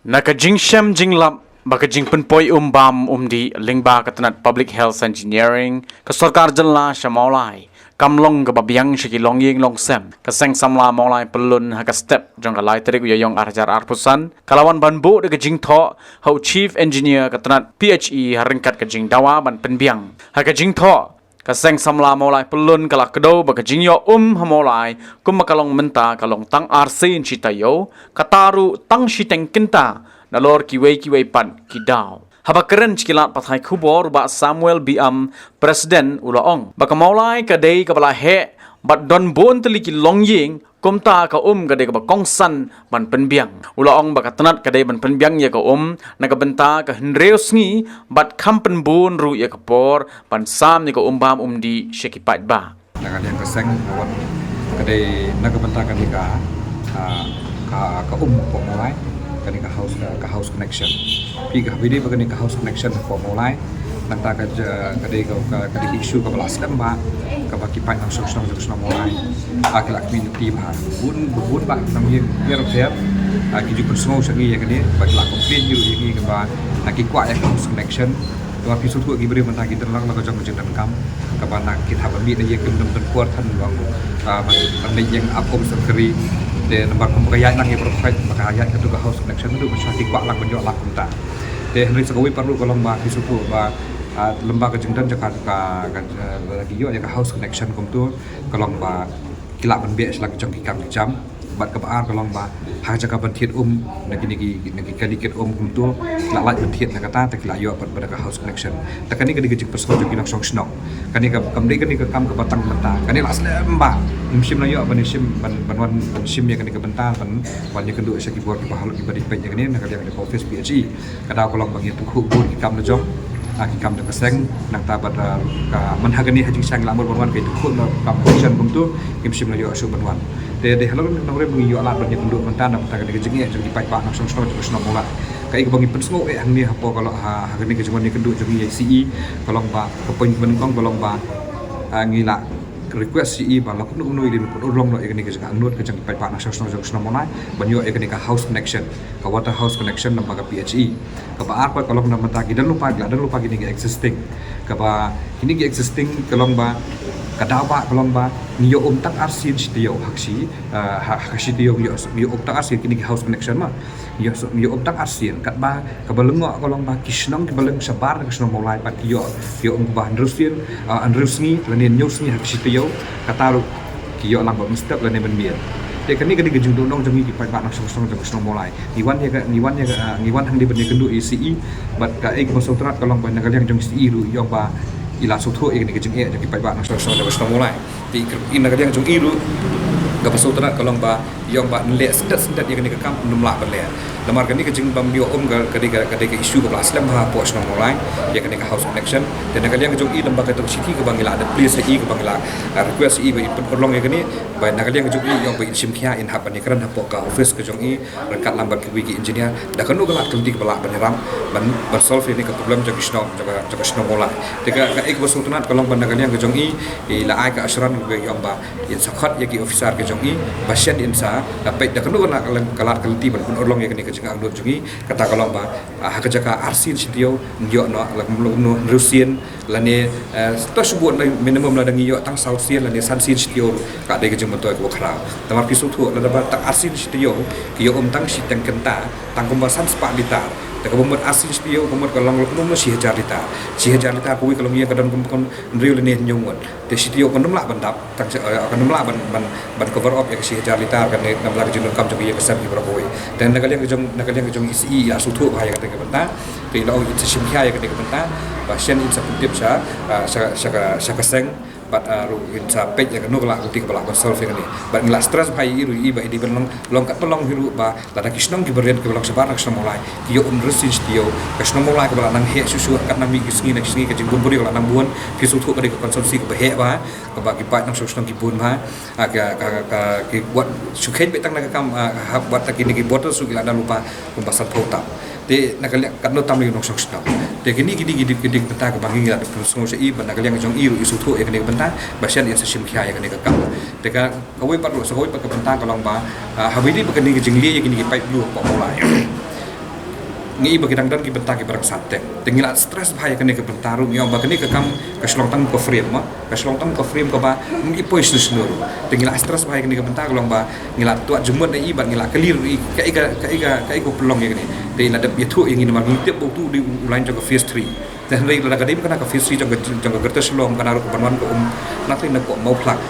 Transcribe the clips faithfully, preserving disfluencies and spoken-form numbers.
Na ka jingshem jinglap ba ka jingpynpoi um bam um dih lyngba ka tnat Public Health Engineering ka sorkar jylla sha Mawlai kam long kaba biang sha ki longïing longsem. Ka Seng Samla Mawlai Pyllun ha ka step jong ka lai tarik u Ïaïong ar hajar arphew san ka la wan ban buh da ka jingthoh ha u Chief Engineer ka tnat P H E ha ryngkat ka jingdawa ban pynbiang. Ha ka jingthoh, ka Seng Samla Mawlai Pyllun ka la kdew ba ka jingïoh um ha Mawlai kumba ka long mynta ka long tang arsien shi taïew, kata ruh tang shiteng kynta nalor kiwei kiwei pat ki daw. Haba kren sha ki lad pathai khubor, u Bah Samuel B M, President, u la ong ba ka Mawlai ka dei kaba la heh bad don bun tylli ki longïing, kumta ka um ka dei kaba kongsan ban pynbiang. U la ong ba ka tnat ka dei ban pynbiang ïa ka um na ka bynta ka hynriew sngi bad kham pynbun ruh ïa ka por ban sam ïa ka um bam um dih sha ki paidbah. Na ka liang ka seng ka wan ka dei na ka bynta kane ka, ah, ka, ka um hapoh Mawlai, kane ka house, ka, ka house connection. Phi ka haba ïadei bad kane ka house connection hapoh Mawlai, nangta ka ja-, ka dei ka, ka, ka dei ka issue kaba la slem bha, kaba ki paid nongshong shnong jong ka shnong Mawlai, ah, ki la kmen lynti bha. Bun, bun bah ki nongïing pher pher, ah, ki ju pynsngew sha ngi ïa kane, ba ki la complain ïa ngi kaba, ah, ki kwah ïa ka house connection. Namar phi sngewthuh ki briew mynta ki don lang la ka jong ka jingdonkam, kaba na ki hap ban mih na ïing kim don por than ban, ah, ban, ban leit ïeng ap um sorkari. Te namar kum ba ka ïaid lang ïa baroh khoit, ba ka ïaid katto ka house connection haduh ba shuwa ki kwah lang ban ïoh lad kumta. Te hynrei sa kawei pat ruh ka long ba phi sngewthuh ba, ah, lem bad ka jingdon jong ka, ka, ka, ah, lada ki ïoh ïa ka house connection kumto, ka long ba ki lah ban beh sha la ka jong ki kam ki jam. Bad kaba ar ka long ba ha ka jaka ban thied um na kine ki, na ki kali kit um kumto, ki lah lait ban thied na kata, te ki lah ïoh pat bad ka house connection. Te kane ka dei ka jingpynsngew jong ki nongshong shnong. Kane ka, kam dei kane ka kam kaba tang mynta. Kane la slem bha. Ngim shym la ïoh ban shim, ban, ban wan, ban shim ïa kane ka bynta, ban wan ïakynduh sha ki bor kiba halor kiba dei peit ïa kane na ka liang ka office P H E. Ka daw ka long ba ngi ïa pyrkhat bun ki kam la jong, ah, ki kam jong ka seng, nangta bad, ah, ka man ha kane ha jingshang la mut ban wan ka ïa pyrkhat na kam action kumto, ngim shym la ïoh shuh ban wan. Te dei halor nongrim ba ngi ïoh lad ban ïakynduh mynta na ka bynta kane ka jingeh jong ki paidbah nongshong shnong jong ka shnong Mawlai. Kaei kaba ngi pynsngew eh hangne hapoh ka long ha, ha kane ka jingwan ïakynduh jong ngi ïa i C E, ka long ba ka point ba nyngkong ka long ba, ah, ngi la request ïa i ba la kumno kumno i dei ban pynurlong noh ïa kane ka jaka nud ka jong ki paidbah nongshong shnong jong ka shnong Mawlai ban ïoh ïa kane ka house connection, ka water house connection lyngba ka P H E. Kaba ar pat ka long na mynta ki don lypa, ki la don lypa kine ki existing. Kaba kine ki existing ka long ba, ka daw ba ka long ba ngi ïoh um tang arsien shi taïew ha ka shi, ah, ha, ha ka shi taïew ngi ïoh, ngi ïoh um tang arsien kine ki house connection ma. Ïoh, ïoh um tang arsien, katba kaba lyngngoh ka long ba ki shnong kiba lyng shabar na ka shnong Mawlai pat ki ïoh, ïoh um ba hynriew sien, ah, hynriew sngi lane hynñiew sngi ha ka shi taïew, kata ruh ki ïoh lang ba mynstep lane mynmiet. Te kane ka dei ka jingduhnong jong ngi ki paidbah nongshong shnong jong ka shnong Mawlai. Ngi wan ïa ka, ngi wan ïa ka, ah, ngi wan hangne ban ïakynduh ïa i C E, bad kaei kaba sngewtynnat ka long ba na ka liang jong i C E ruh i ong ba i la sngewthuh ïa kane ka jingeh jong ki paidbah nongshong shnong jong ka shnong Mawlai. Te i na ka liang jong i ruh kaba sngewtynnat ka long ba i ong ba yn leh syndet syndet ïa kane ka kam ym lah ban leh. Namar kane ka jingbym ïoh um ka, ka dei ka, ka dei ka issue kaba la slem bha hapoh shnong Mawlai ïa kane ka house connection. Te na ka liang jong i lyngba kato ka shithi kaba ngi la da plead ïa i, kaba ngi la, ah, request ïa i ba i pynurlong ïa kane, ba na ka liang jong i i ong ba in shim khia, in hap ban ïakren hapoh ka office ka jong i ryngkat lang bad kiwei ki engineer da kano ka lad ka lynti kaba lah ban ïarap ban, ban solve ïa kane ka problem jong ki shnong, jong ka, jong ka shnong Mawlai. Te ka, kaei kaba sngewtynnat ka long ba na ka liang ka jong i i la ai ka assurance kaba i ong ba in sa khot ïa ki officer ka jong i ba shen in sa, ah, peit da kano ka lad ka lynti ban pynurlong ïa kane ka jingangnud jong i. Kata ka long ba, ah, ha ka jaka arsien shi taïew ngi ïoh noh la kumno kumno hynriew sien lane, eh, to shu buh na minimum lada ngi ïoh tang saw sien lane san sien shi taïew ruh ka dei ka jingmyntoi kaba khraw. Namar phi sngewthuh lada ba tang arsien shi taïew ki ïoh um tang shiteng kynta, tang kumba san spah litar. Te kaba mut arsien shi taïew ka mut ka long la kumno kumno shi hajar litar. Shi hajar litar kawei ka longïing ka don kum, kum hynriew lane hynñiew ngut. Te shi taïew kan ym lah ban dap, tang shi, eh, kan ym lah ban, ban, ban cover up ïa ka shi hajar litar kane namar ka jingdonkam jong ka ïing ka sem ki baroh kawei. Te na ka liang ka jong, na ka liang ka jong i C E i la sngewthuh bha ïa kata ka bynta. Te i la ong in sa shim khia ïa kata ka bynta ba shen in sa pyntip sha, ah, sha, sha ka, sha ka seng bad, ah, ruh in sa peit ïa kano ka lad ka lynti kaba lah ban solve ïa kane. Bad ngi la stress bha ïa i ruh i ba i dei ban long, long katba long hi ruh ba lada ki shnong kiba riat kiba long shabar na ka shnong Mawlai ki ïoh um hynriew sien shi taïew. Ka shnong Mawlai kaba la nang heh shuh shuh, katba nang mih ki sngi na ki sngi ka jingbun buri ka la nang bun. Phi sngewthuh ka dei ka constituency kaba heh bha, kaba ki paid nongshong shnong ki bun bha. Ah, ka, ka, ka, ki wat shu kheiñ beit tang na ka kam, ah, hap wat ta kine ki bottle shu ki la don lypa kumba sanphew tam. Te na ka liang katno tam ïa ki nongshong shnong. Te kine, kine, kine, kine ki bynta kaba ngi la pynsngew sha i bad na ka liang jong i ruh i sngewthuh ïa kane ka bynta ba shen in sa shim khia ïa kane ka kam. Te ka, kawei pat ruh, sa kawei pat ka bynta ka long ba, ah, haba ïadei bad kane ka jingleh ïa kine ki paip blue hapoh Mawlai. Ngi i ba ki dang don ki bynta ki ba dang sat teng. Te ngi la stress bha ïa kane ka bynta ruh, ngi ong ba kane ka kam ka shlong tang ka frame ma, ka shlong tang ka frame kaba ym i poi shnu shnu ruh. Te ngi la stress bha ïa kane ka bynta ka long ba ngi la tuat jingmut na i bad ngi la kylli ruh i kaei ka, kaei ka, kaei ka pynlong ïa kane. Te i la dep ïathuh ïa ngi namar ngi tip ba utu u dei u line jong ka phase three. Te hynrei lada ka dei kane ka phase three jong ka, jong ka Greater Shillong, kane ruh ka ban wan ka um, na ka liang ka Mawphlang.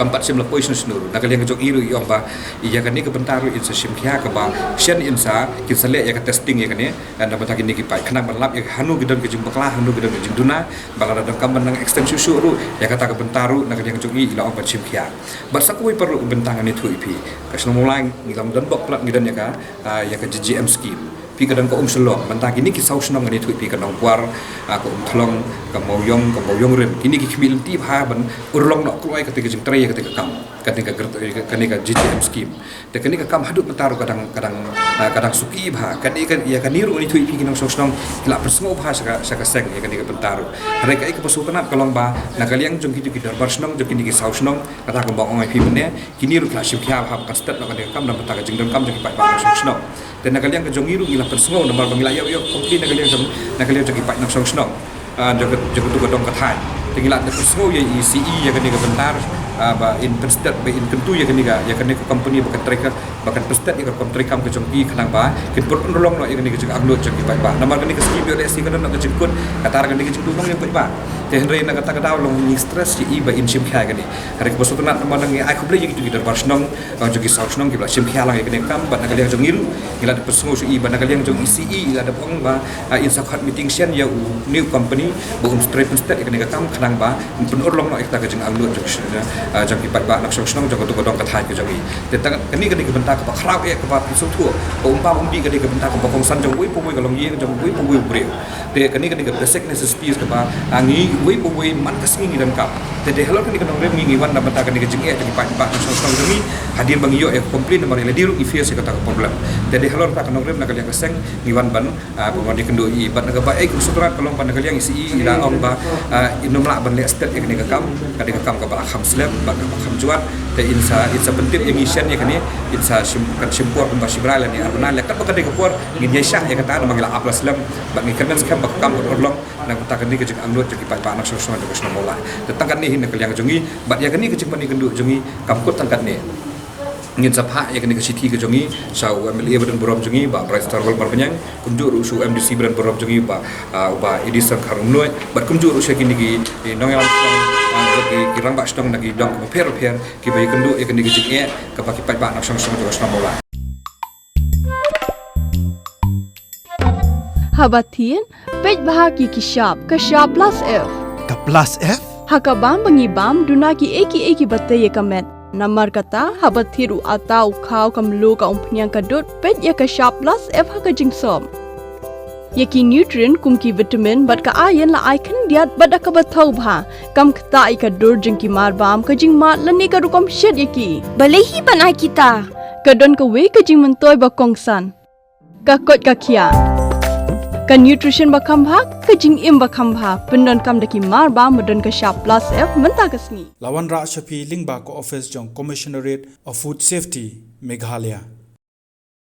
Kam pat shym la poi shnu shnu ruh. Na ka liang ka jong i ruh i ong ba ïa kane ka bynta ruh in sa shim khia kaba shen in sa, kin sa leh ïa ka testing ïa kane, eh, na bynta kine ki paip. Khnang ban lap ïa hangno ki don ka jingbakla, hangno ki don ka jingduna, ba lada donkam ban nang extend shuh shuh ruh, ïa kata ka bynta ruh na ka liang ka jong i i la ong ban shim khia. Bad sa kawei pat ruh ka bynta ngan ïathuh ïa phi. Ka shnong Mawlai ngi long don bok plat ngi don ïa ka, ah, ïa ka G G M scheme. Phi ka dang ka um Shillong, mynta kine ki saw shnong ngan ïathuh ïa phi, ka Nongkwar, ah, ka Umthlong, ka Mawiong, ka Mawiong Rim. Kine ki khmih lynti bha ban urlong noh kloi kata ka jingtrei ïa kata ka kam. Kane ka gr-, kane ka G G M scheme. Te kane ka kam haduh mynta ruh ka dang, ka dang, ah, ka dang suki bha. Kane ka, ïa kane ruh ngan ïathuh ïa phi ki nongshong shnong ki la pynsngew bha sha ka, sha ka seng ïa kane ka bynta ruh. Hynrei kaei kaba sngewtynnat ka long ba na ka liang jong kito ki dorbar shnong jong kine ki saw shnong, kata kaba ong ïa phi mynne, kine ruh ki la shim khia bha ba kan stet noh kane ka kam na bynta ka jingdonkam jong ki paidbah nongshong shnong. Te na ka liang ka jong ngi ruh ngi la pynsngew namar ba ngi la ïoh, ïoh complain na ka liang jong, na ka liang jong ki paid nongshong shnong. Ah, jong ka, jong katu ka dong ka thaiñ. Te ngi la pynsngew ïa i C E ïa kane ka bynta, ah, ba in pynstet, ba in kyntu ïa kane ka, ïa kane ka company ba kan trei ka, ba kan pynstet ïa ka rukom trei kam ka jong ki khnang ba kin pynurlong noh ïa kane ka jingangnud jong ki paidbah. Namar kane ka scheme ïoh lehse ka don noh ka jingkut, kata ruh kane ka jingduh long ïa paidbah. Te hynrei na kata ka daw long ngi stress ïa i ba in shim khia ïa kane. Hynrei kaba sngewtynnat namar ngi ai khublei ïa kito ki dorbar shnong, ah, jong ki saw shnong kiba la shim khia lang ïa kane ka kam, bad na ka liang jong ngi ruh ngi la dep pynsngew shuh i, bad na ka liang jong i C E i la dep ong ba, ah, in sa khot meeting shen ïa une u company ba un trei pynstet ïa kane ka kam khnang ba pynurlong noh ïa kata ka jingangnud jong, ah, jong ki paidbah nongshong shnong jong katu ka dong ka thaiñ ka jong i. Te tang kane, kane ka bynta kaba khraw eh kaba phi sngewthuh, ka um bam um dih, kane ka bynta kaba kongsan jong uwei pa uwei, ka longïing jong uwei pa uwei u briew. Te kane, kane ka basic necessities kaba, ah, ngi uwei pa uwei man ka sngi ngi donkam. Te dei halor kane ka nongrim ngi, ngi wan na bynta kane ka jingeh jong ki paidbah nongshong shnong jong ngi, hadien ba ngi ïoh ïa ka complain namar ïa lade ruh ngi face ïa kata ka problem. Te dei halor kata ka nongrim na ka liang ka seng ngi wan ban, ah, ban wan ïakynduh ïa i, bad na kaba eh kaba sngewtynnat ka long ba na ka liang i C E i la ong ba, ah, in ym lah ban leh stet ïa kane ka kam, kane ka kam kaba la kham slem bad kaba kham jwat. Te in sa, in sa pyntip ïa ngi shen ïa kane, in sa shim, kan shim por kumba shi bnai lane ar bnai lane katba ka dei ka por, ngin ïaishah ïa kata namar ngi la ap la slem bad ngi kyrmen skhem ba ka kam kan urlong na ka bynta kane ka jingangnud jong ki paidbah nongshong shnong jong ka shnong Mawlai. Te tang katne hi na ka liang jong ngi, bad ïa kane ka jingpynïakynduh jong ngi kam kut tang katne. Ngin sa phah ïa kane ka shithi ka jong ngi sha u M L A ba don burom jong ngi, Bah Brightstarwell Marbaniang, kumjuh ruh sha u M D C ba don burom jong ngi, Bah, ah, Bah Adison Kharngut, bad kumjuh ruh sha kine ki, ki nongïalam shnong, ah, ki, ki rangbah shnong na ki dong kiba pher pher, kiba ïakynduh ïa kane ka jingeh kaba ki paidbah nongshong shnong jong ka shnong Mawlai. Haba thied, peit bha ki, ki shap, ka shap plus F. Ka plus F? Ha ka bam ba ngi bam, duna kiei kiei kiba tei ïa ka met. Namar kata, haba thied u atta, u khaw, ka mluh, ka umphniang, ka dud, peit ïa ka shap plus F ha ka jingsop. Ïa ki nutrient kum ki vitamin bad ka iron la ai khyndiat bad da kaba thaw bha. Kam ktah ïa ka dur jong ki marbam, ka jingmad lane ka rukom shet ïa ki. Balei hi ban ai kita? Ka don kawei ka jingmyntoi ba kongsan. Ka koit ka khiah. Ka nutrition ba kham bha, ka jingim ba kham bha. Pyndonkam da ki marbam ba don ka shap plus F mynta ka sngi. La wanrah sha phi lyngba ka office jong Commissionerate of Food Safety, Meghalaya.